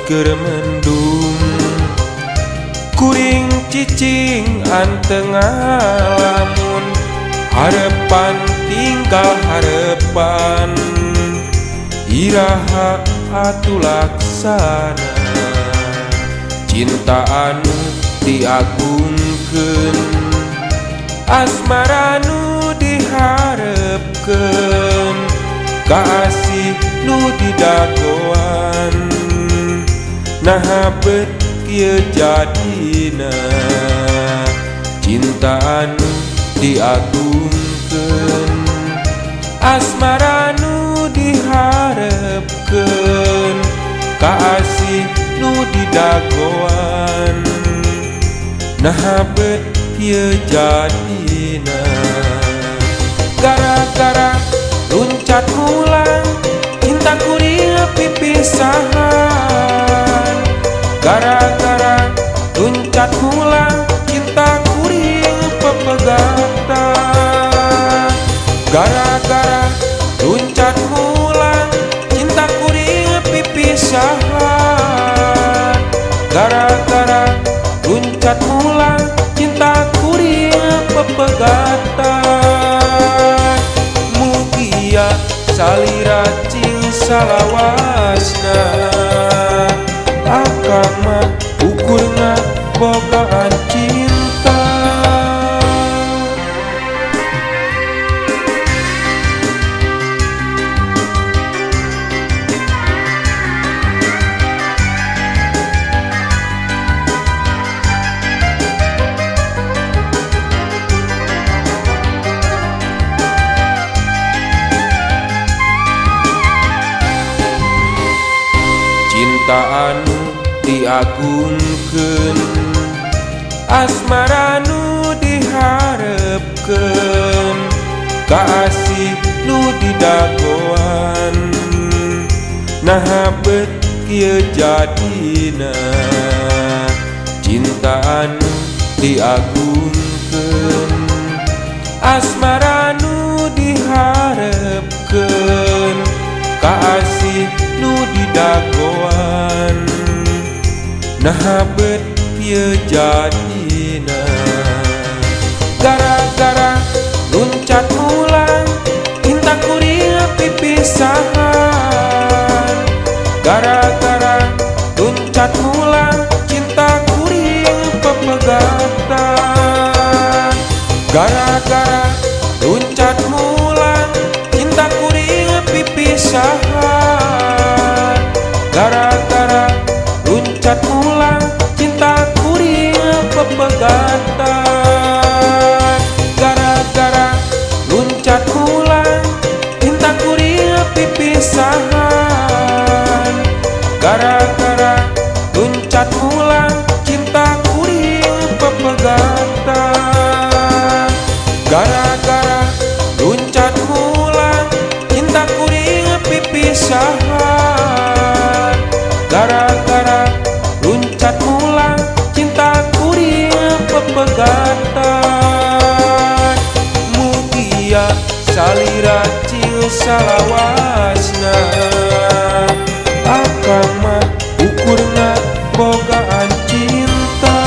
keur mendung. Kuring cicing anteng ngalamun, harepan tinggal harepan. Iraha atuh laksana cinta anu diagungkeun, asmara nu diharepkeun, kaasih nu didagoan. Naha bet kieu jadina cinta anu diagungkeun, asmara nu diharepkeun, kaasih nu didagoan. Naha bet kieu jadina. Gara-gara luncat mulang cinta kuring pipisahan. Gara-gara luncat mulang cinta kuring pepegatan. Gara-gara luncat mulang cinta kuring pipisahan. Gara-gara luncat mulang cinta kuring pepegatan. Mugia salira cing salawasna, akang mah ukur ngabogaan cinta. Cinta anu diagungkeun, asmara nu diharepkeun, kaasih nu didagoan. Naha bet kieu jadina cinta anu diagungkeun, asmara nu diharepkeun, kaasih nu didagoan. Naha bet kieu jadina. Gara-gara luncat mulang cinta kuring pipisahan. Gara-gara luncat mulang cinta kuring pepegatan. Gara-gara luncat mulang cinta kuring pipisahan. Gara-gara luncat mulang cinta kuring pepegatan. Gara-gara luncat mulang cinta kuring pipisahan. Gara-gara luncat mulang cinta kuring pepegatan. Gara-gara luncat mulang cinta kuring pipisahan. Gara-gara luncat mulang cinta kuring pepegatan. Mugia salira cing salawasna, akang mah ukur ngabogaan cinta.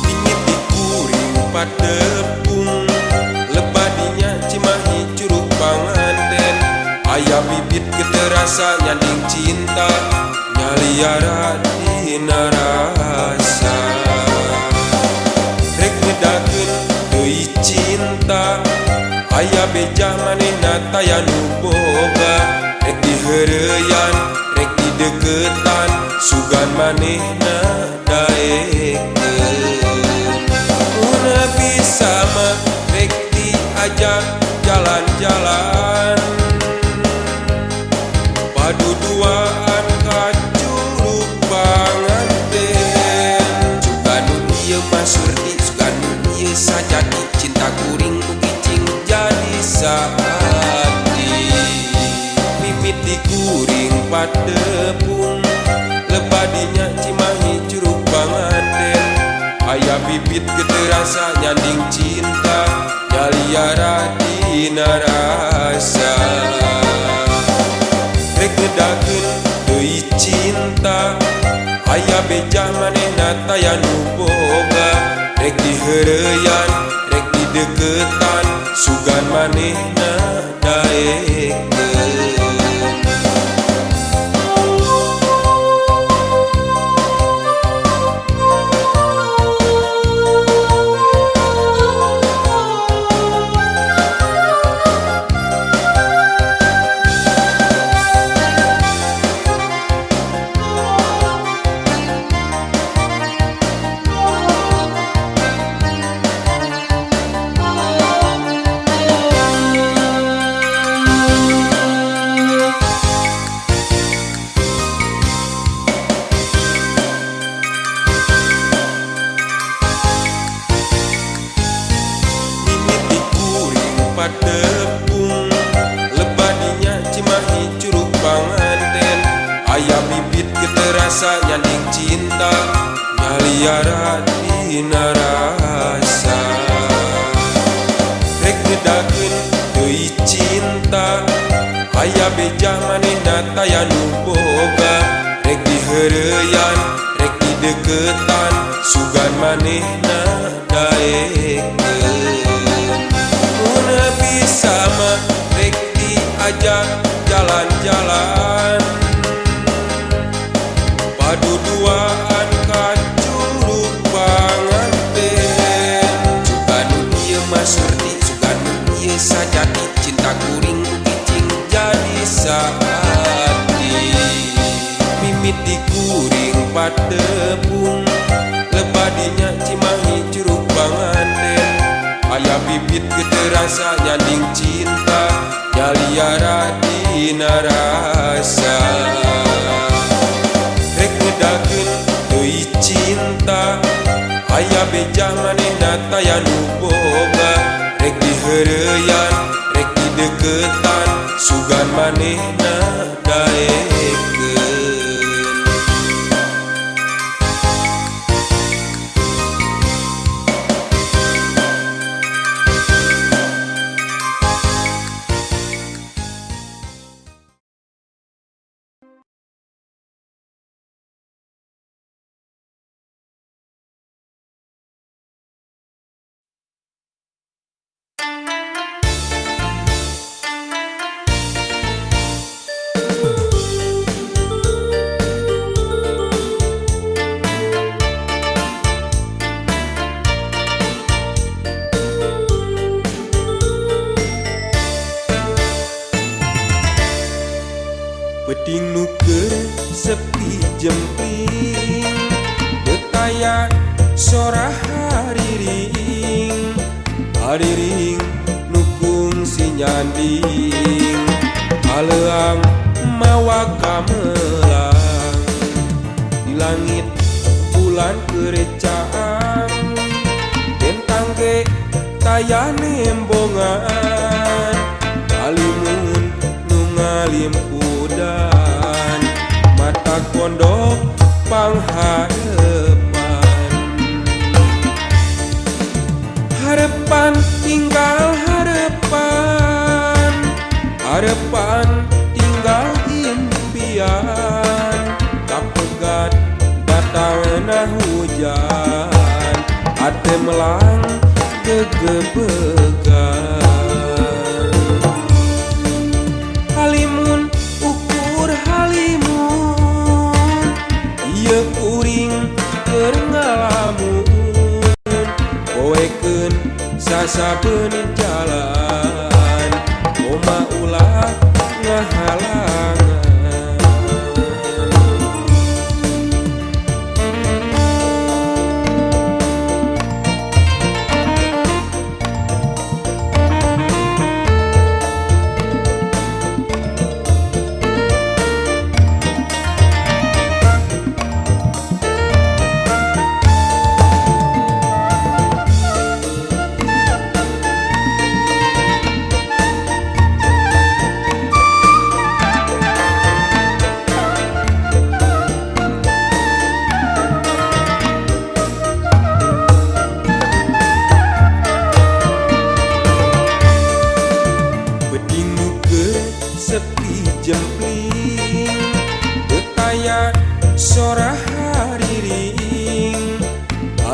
Mimiti kuring patepung lebadinya Cimahi Curug Panganten. Aya bibit geterasa nyanding cinta nyaliara dina rasa. Rek ngedakeun deui cinta aya beja manehna taya nu boga. Rek diheureuyan rek dideukeutan sugan manehna daekeun. Mun bisa mah rek diajak jalan-jalan, paduduaan ka Curug Panganten. Sugan nu ieu mah surti, sugan nu sajati cinta kuring mugi cing jadi saati. Mimiti kuring padepung lebadinya Cimahi Curug Panganten aya bibit gede rasa nyanding cinta nyaliara dina rasa. Rek ngedakeun deui cinta aya beja manehna taya nu boga rek diheureyan rek dideketan sugan manehna daekeun. Padepung lebadinya Cimahi Curug Panganten aya bibit gede rasa nyanding cinta nyaliara dina rasa. Rek ngedakeun deui cinta aya beja manehna taya nu boga rek diheureyan rek dideketan sugan manehna daekeun. Sama rek diajak jalan-jalan paduduaan ka Curug Panganten sugan nu ieu mah surti sugan nu ieu sajati cinta kuring mugi cing jadi saati. Mimiti kuring padepung lebadinya Cimahi Curug Panganten aya bibit gede rasa nyanding cinta nyaliara dina rasa. Rek ngedakeun deui cinta aya beja manehna taya nu boga rek diheureyan rek dideketan sugan manehna daekeun. Peuting nu keur sepi jempling betaya sora hariring hariring nu kungsi nyanding haleuang mawa kamelang di langit bulan keur caang bentang ge taya nembongan halimun nu ngalimpudan mata pondok pangharepan harepan tinggal harepan harepan tinggal impian kapegat datangna hujan hate melang gegebegan halimun ukur halimun ieu kuring keur ngalamun poekeun sasabeun jalan koma ulah ngahalangan.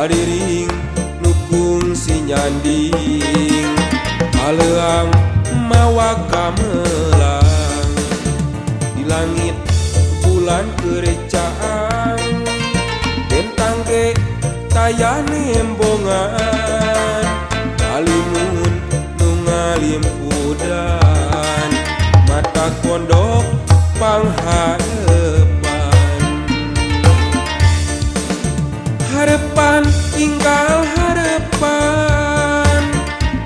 Hariring nu kungsi nyanding Haleuang mawa kamelang. Di langit bulan kerecaan bentang ge taya nembongan. Halimun nu ngalimpudan mata pondok pangharepan. Harepan tinggal harepan,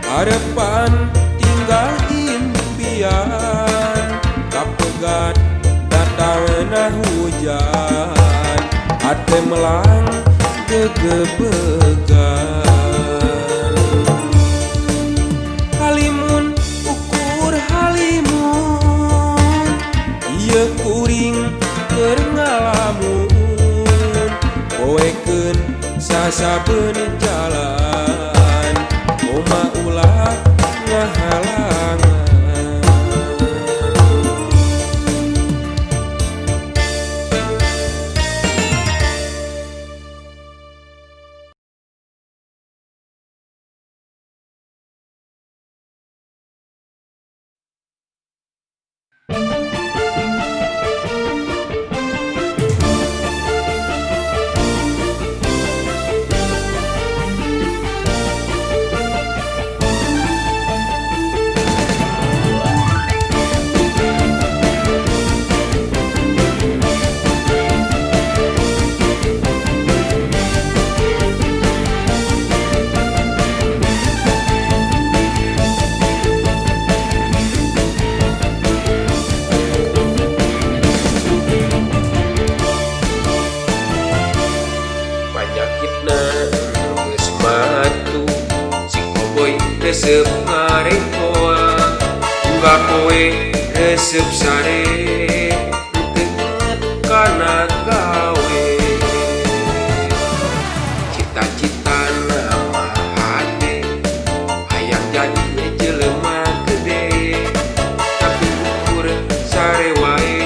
harepan tinggal impian. Kapegat datangna hujan, hate melang gegebegan. Halimun ukur halimun, ieu kuring keur ngalamun. Poekeun sasabeun jalan, koma ulah ngahalangan. Panyakitna geus matu, si Koboy resep ngarekoa. Unggal poe resep sare, teu kana gawe. Cita-citana mah hade, hayang jadi jelema gede. Tapi ukur sare wae,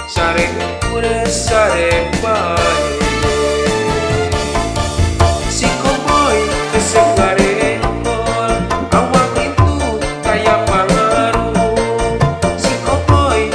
sare ukur sare bae. Si Koboy resep garengkol, awak itu kaya pangaruh. Si Koboy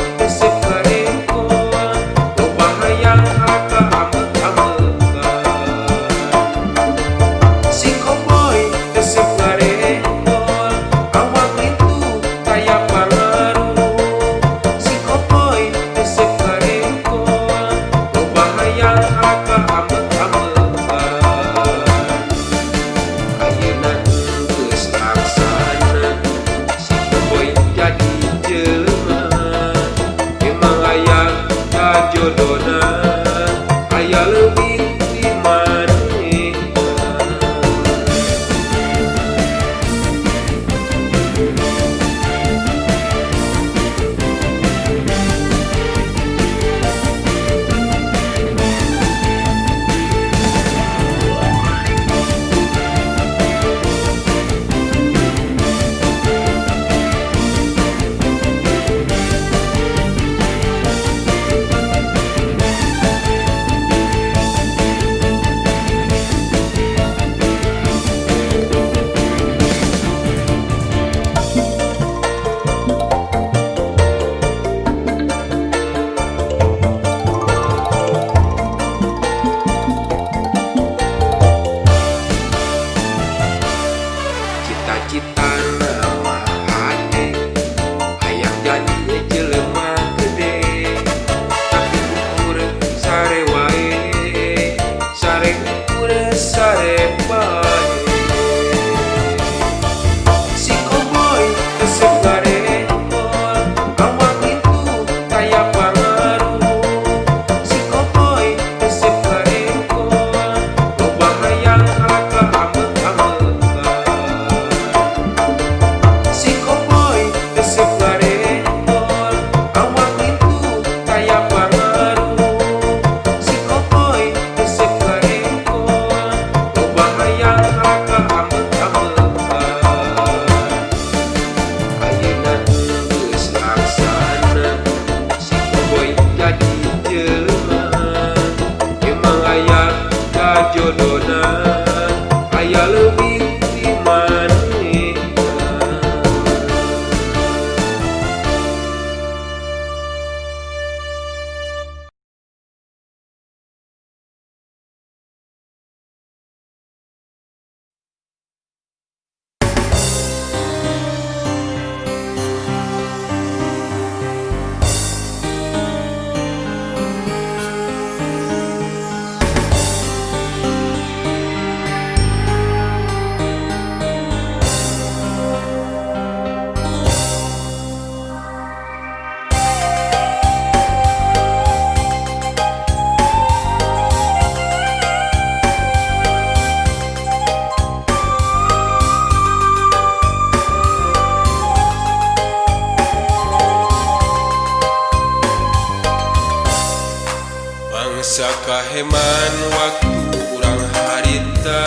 Mangsa kaheman waktu urang harita,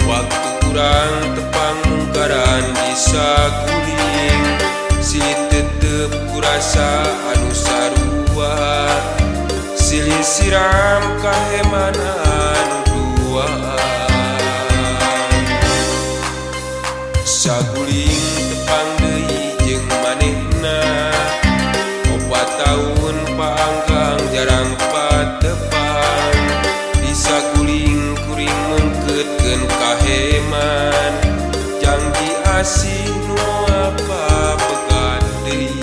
waktu urang tepang mungkaran bisa guling. Silih tetep kurasa anu sarua, silih siram kaheman anu dua. Saguling tepang deui jeung manehna, 4 tahun paanggang jarang patepang. Disaguling kuring mengkeutkeun kaheman, janji asih nu moal papegat deui.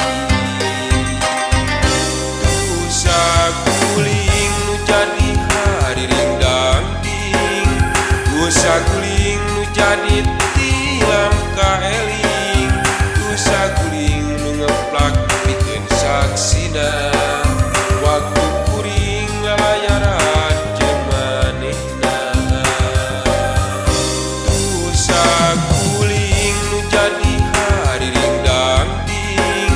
Tuh saguling nu jadi hariring dangding, tuh saguling nu jadi tilam kaeling, tuh saguling nu ngeplak pikeun saksina, waktu kuring lalayaran jeung manehna. Tuh saguling nu jadi hariring dangding,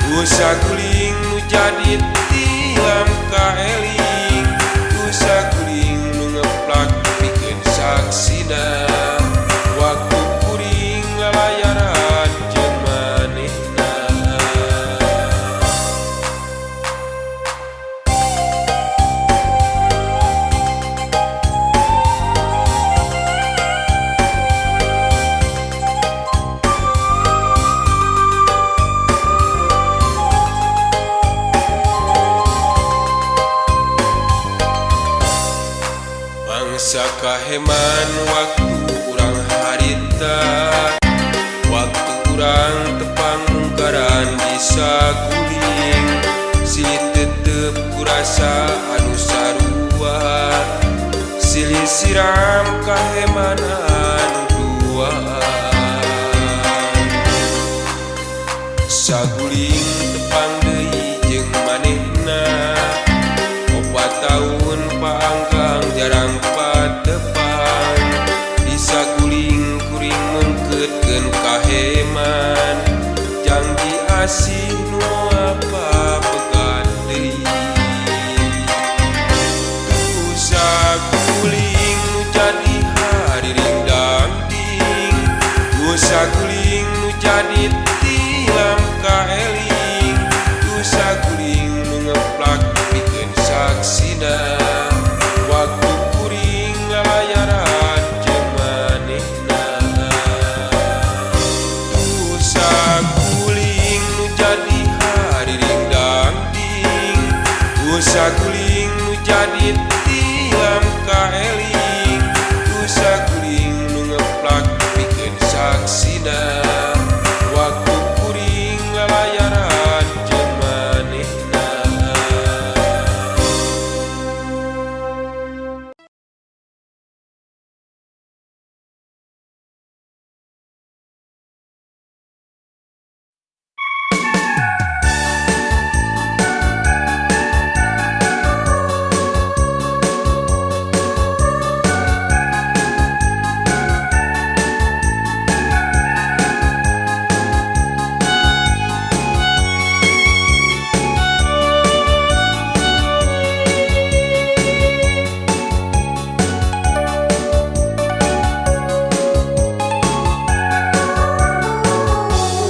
tuh saguling nu jadi tilam kaeling, tuh saguling nu ngeplak pikeun saksina, waktu kuring lalayaran jeung manehna. Mangsa kaheman waktu urang harita, waktu urang tepang mungkaran disaguling. Silih tetep kurasa anu sarua, silih siram kaheman anu dua. Saguling tepang deui jeung manehna, 4 tahun paanggang jarang patepang. Disaguling kuring mengkeutkeun kaheman, janji asih nu moal papegat deui. Tuh saguling nu jadi hariring dangding, tuh saguling nu jadi tilam kaeling, tuh saguling nu ngeplak pikeun saksina, waktu kuring lalayaran jeung manehna. Tuh saguling nu jadi hariring dangding, tuh saguling nu jadi tilam kaeling, tuh saguling nu ngeplak pikeun saksina, waktu kuring lalayaran jeung manehna.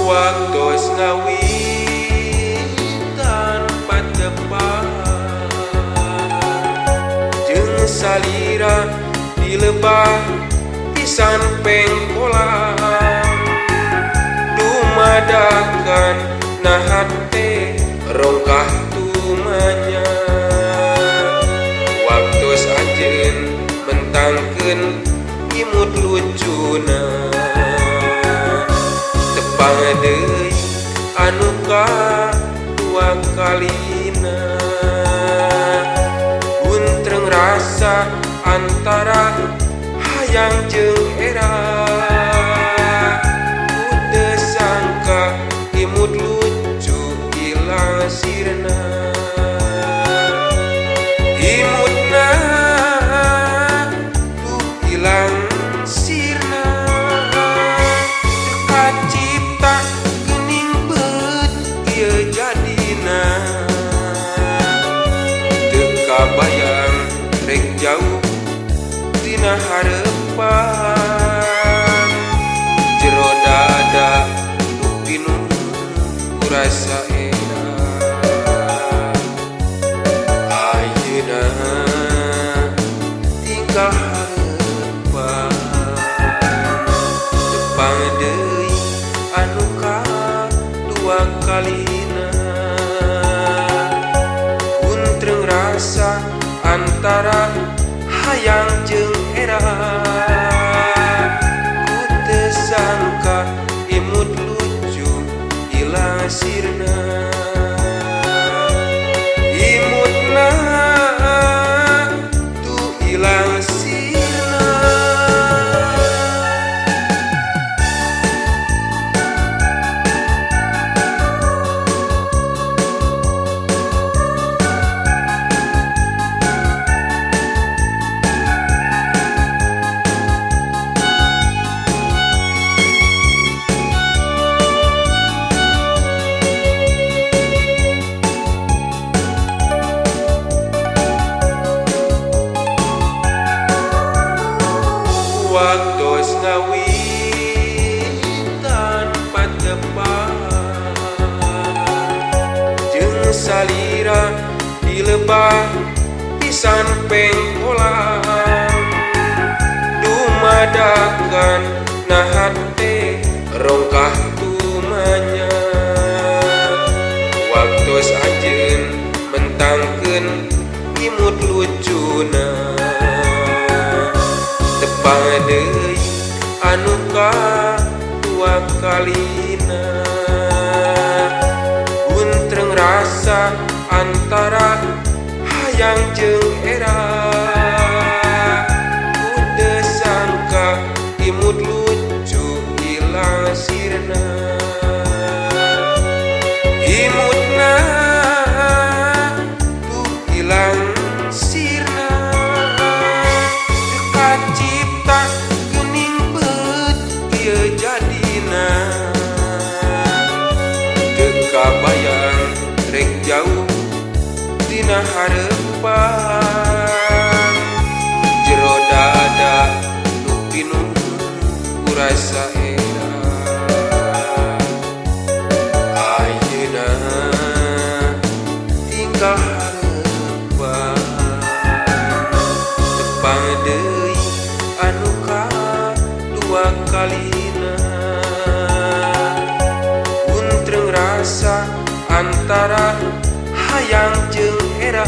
Waktos ngawitan patepang jeung salira di lebah pisan pengkolan, dumadakan nahan teh rongkah tumanya. Waktos anjeun mentangkeun imut lucuna, tepang deui anu kadua kalina. Guntreng rasa antara hayang jeung era, ku teu sangka imut lucu ilang sirna. Imutna duh ilang sirna, teu kacipta geuning beut ieu jadina. Teu kabayang dina harepan jero dada nu pinuh ku rasa edan. Ayeuna tinggal harepan tepang deui anu kadua kalina Kuntreng rasa antara hayang jeung era ku teu sangka imut lucu ilang sirna imutna tuh ilang sirna. Waktos ngawitan patepang jeung salira dilebah pisan pengkolan dumadakan naha teh rongkah tumanya waktos anjeun mentangkeun imut lucuna tepang deui anu kadua kalina Kuntreng rasa antara hayang jeung era ku teu sangka imut lucu ilang sirna imutna tuh ilang sirna teu kacipta geuning beut ieu jadina teu kabayang rek jauh dina harepan jero dada nu pinuh ku rasa edan. Ayeuna tinggal harepan tepang deui anu kadua kalina Kuntreng rasa antara hayang jeung era.